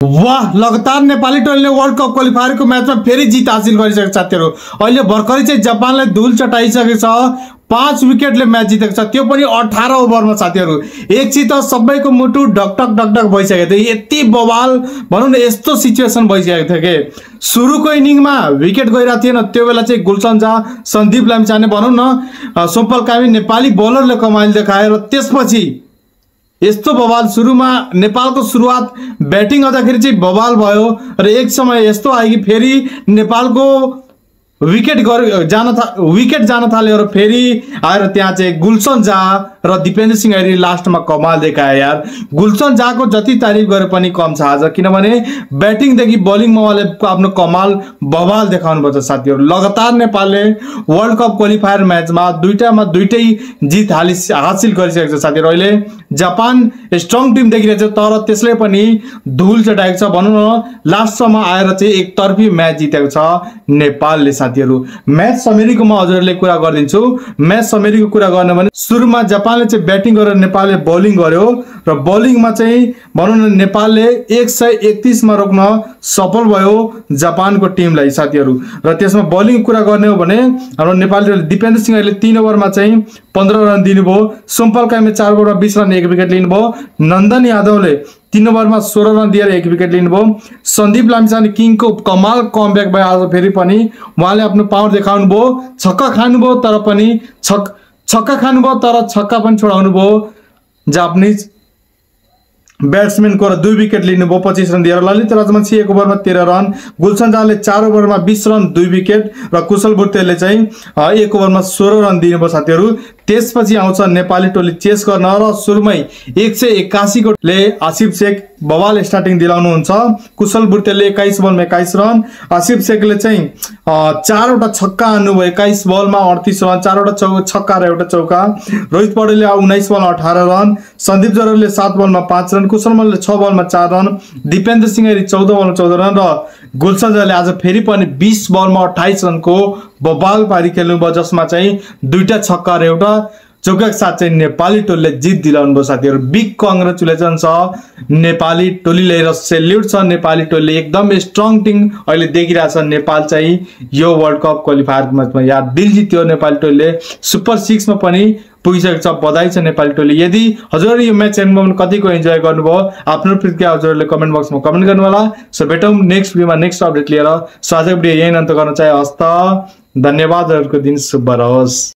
वाह, लगातार नेपाली टोलीले वर्ल्ड कप क्वालिफायरको म्याचमा फेरि जित हासिल गरिसकेको छ साथीहरु। अहिले भर्खरै चाहिँ जापानलाई धुल चटाइसकेको छ। 5 विकेटले म्याच जितेको छ, त्यो पनि 18 ओभरमा साथीहरु। एकछिन त सबैको मुटु ढकढक ढकढक भइसकेको थियो। यति बवाल भनौं न, यस्तो सिचुएसन भइसकेको थियो के सुरुको इनिङमा विकेट गइरा थिएन। त्यो बेला चाहिँ गुलसन झा, सन्दीप लामिछाने भनौं न, सोमपाल कामी नेपाली बलरले कमाल देखाए र त्यसपछि यस्तो बवाल सुरुमा नेपालको सुरुवात ब्याटिङ गर्दाखेरि चाहिँ बवाल भयो र एक समय यस्तो आयो कि फेरि नेपालको विकेट जान थाल्यो र फेरि आएर त्यहाँ चाहिँ गुलसन झा र दिपेन्द्र सिंह ऐरी लास्टमा कमाल देखाए यार। गुलसन झाको जति तारिफ गरे पनि कम छ आज, किनभने ब्याटिङदेखि बलिङमा उहाँले आफ्नो कमाल बवाल देखाउनु भएको छ साथीहरु। लगातार नेपालले वर्ल्ड कप क्वालिफायर म्याचमा दुईटै जित हासिल गरिसकेको छ साथीहरु। अहिले जापान स्ट्रङ टिम देखिरहेछ, तर त्यसले पनि धुल चटाएको छ भनौं न। लास्टसम्म आएर चाहिँ एकतर्फी म्याच जितेको छ नेपालले साथीहरु। म्याच समरीको म हजुरहरुले कुरा गर्दिन्छु। म्याच समरीको कुरा गर्ने भने सुरुमा जापानले चाहिँ ब्याटिङ गरेर नेपालले बलिङ गर्यो र बलिङमा चाहिँ भनौं न नेपालले 131 मा रोक्न सफल भयो जापानको टिमलाई साथीहरु। र त्यसमा बलिङ कुरा गर्ने हो भने हाम्रो नेपाली दिपेन्द्र सिंह ऐरीले 3 ओभरमा चाहिँ 15 रन दिनुभयो। सोमपाल कामी 4 ओभरमा 20 रन 1 विकेट लिनुभयो। नन्दन यादवले 3 ओभरमा 16 रन दिएर 1 विकेट लिनुभयो। सन्दीप लामिछाने किङको कमाल कमब्याक भयो आज फेरि पनि। उहाँले आफ्नो पावर देखाउनु भयो, छक्का खानुभयो तर पनि छक्का पनि छोडाउनु भयो जापानिज ब्याट्सम्यानको र 2 विकेट लिनुभयो 25 रन दिएर। ललित राजवंशी 1 ओभरमा 13 रन, गुलसन झाले 4 ओभरमा 20 रन 2 विकेट र कुशल बुर्तेले चाहिँ 1 ओभरमा 16 रन दिनुभयो साथीहरु। त्यसपछि आउँछ नेपाली टोली चेस गर्न र सुरुमै 181 कोले आसिफ शेख बवाल स्टार्टिङ दिलाउनुहुन्छ। कुशल बुर्तेले 21 बलमा 21 रन, आसिफ शेखले चाहिँ 4 वटा छक्का हान्नुभयो 21 बलमा 38 रन, 4 वटा छक्का र एउटा चौका। रोहित पौडेलले 19 बलमा 18 रन, सन्दीप जरलले 7 बलमा 5 रन, कुशल मल्लले 6 बलमा 4 रन, दिपेन्द्र सिंह ऐरी 14 बलमा 14 रन र गुलसन झाले आज फेरि पनि 20 बलमा 28 रनको बवाल पारी खेल्नुभयो, जसमा चाहिँ 2टा छक्का र एउटा चौका के साथ चाहिँ नेपाली टोलीले जित दिलाउनु भयो साथीहरु। बिग कंग्रेचुलेसन छ नेपाली टोलीले र सेल्युट छ नेपाली टोलीले। एकदम स्ट्रङ टिम अहिले देखिरहेछ नेपाल चाहिँ यो वर्ल्ड कप क्वालिफायर म्याचमा। यार दिल जित्यो नेपाली टोलीले, सुपर 6 मा पनि पुगिसकेको छ। बधाई छ नेपाली टोली। यदि हजुरहरु यो म्याच हेर्नुमा कतिको एन्जॉय गर्नुभयो आफ्नो प्रतिक्रिया हजुरहरुले कमेन्ट बक्समा कमेन्ट गर्नु होला। सो भेटौं नेक्स्ट भिडियोमा नेक्स्ट अपडेट लिएर। सो आजको भिडियो यही अन्त गर्न चाहे। हस्त धन्यवाद, हजुरहरुको दिन शुभ रहोस्।